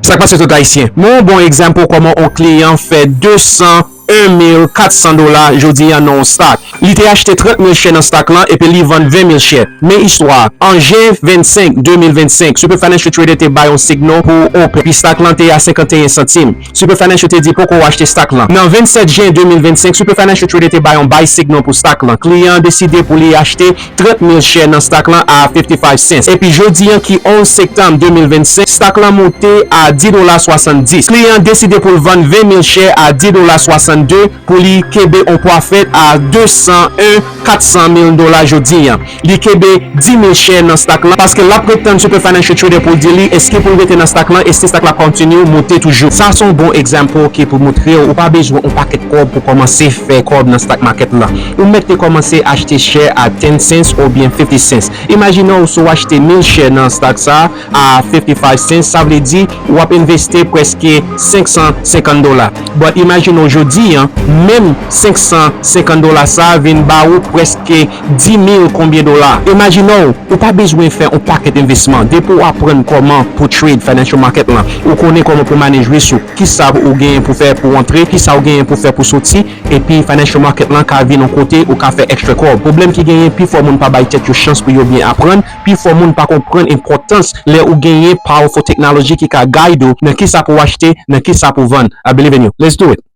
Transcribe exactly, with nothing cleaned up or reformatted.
Sa k pase tout Ayisyen? Men yon bon egzanp pou kòman yon kliyan fè de san en mil kat san dola jodi a nan yon stock. Li te achte trant mil share nan stock lan epi li vann ven mil share. Men istwa a, an jen vennsenk, de mil vennsenk, Super Financial Trader te bay yon signal pou open, epi stock lan te a senkanteyen santim. Super Financial te di poko achte stock lan. Nan vennsèt jen de mil vennsenk, Super Financial Trader te bay yon buy signal pou stock lan. Kliyan an deside pou li achte trant mil share nan stock lan a fifty five cents. Epi jodi an ki onz septanm de mil vennsenk, stock lan monte a dis dola swasanndis. Kliyan an deside pou l vann ven mil share a dis dola swasannde pou li kenbe yon pwafèt a de san en kat san mil dola jodi an. Li kenbe dis mil share nan stock lan paske l ap ret tann Super Financial Trader pou l di li èske pou l rete nan stock lan, èske stock la ap kontinye monte toujou. Sa se yon bon egzanp ki pou montre w, ou pa bezwen yon pakèt kòb pou kòmanse fè kòb nan stock market lan. Ou mèt te kòmanse achte share a ten cents oubyen fifty cents. Imajine w si w achte mil share nan stock sa a fifty five cents, sa vle di w ap envesti prèske senk san senkant dola. But imajine w jodi an, menm senk san senkant dola sa a vin ba ou prèske dis mil konbyen dola. Imajine w, ou pa bezwen fè yon pakèt envestisman. Depi w aprann kòman pou trade financial market lan, ou konnen kòman pou manage risk ou, kisa ou genyen pou fè pou w antre, kisa ou genyen pou fè pou soti, epi financial market lan ka vin yon kote ou ka fè extra kòb. Pwoblèm ki genyen, pifò moun pa bay tèt yo chans pou yo byen aprann, pifò moun pa konprann enpòtans lè ou genyen powerful technology ki ka guide ou nan kisa pou w achte, nan kisa pou w vann. I believe in you. Let's do it.